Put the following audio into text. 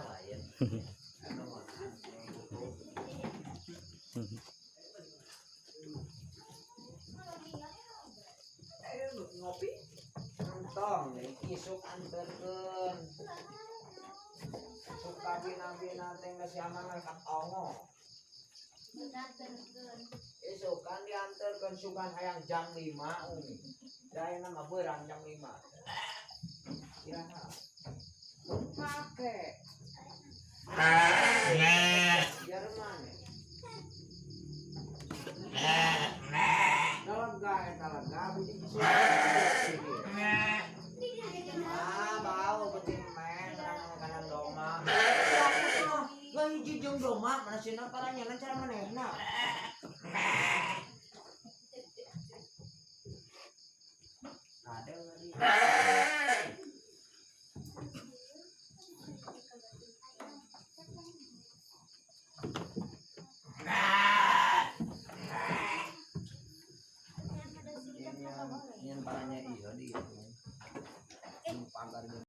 Lain. Anu mah butuh. Ngopi. Entong, isuk anterkeun. Suka bina-bina teh geus amangan ka tongo. Isuk kan diantarkeun sugan hayang jam 5 umi. Da mah beurang jam 5. Ya. Make. Jerman. Lega eta lega budi isuk. Ah, bau penting men karena makanan doma. Lah hiji jeung doma mana sina paranya cara manehna. Ada lagi. Ini paranya iya di pagar.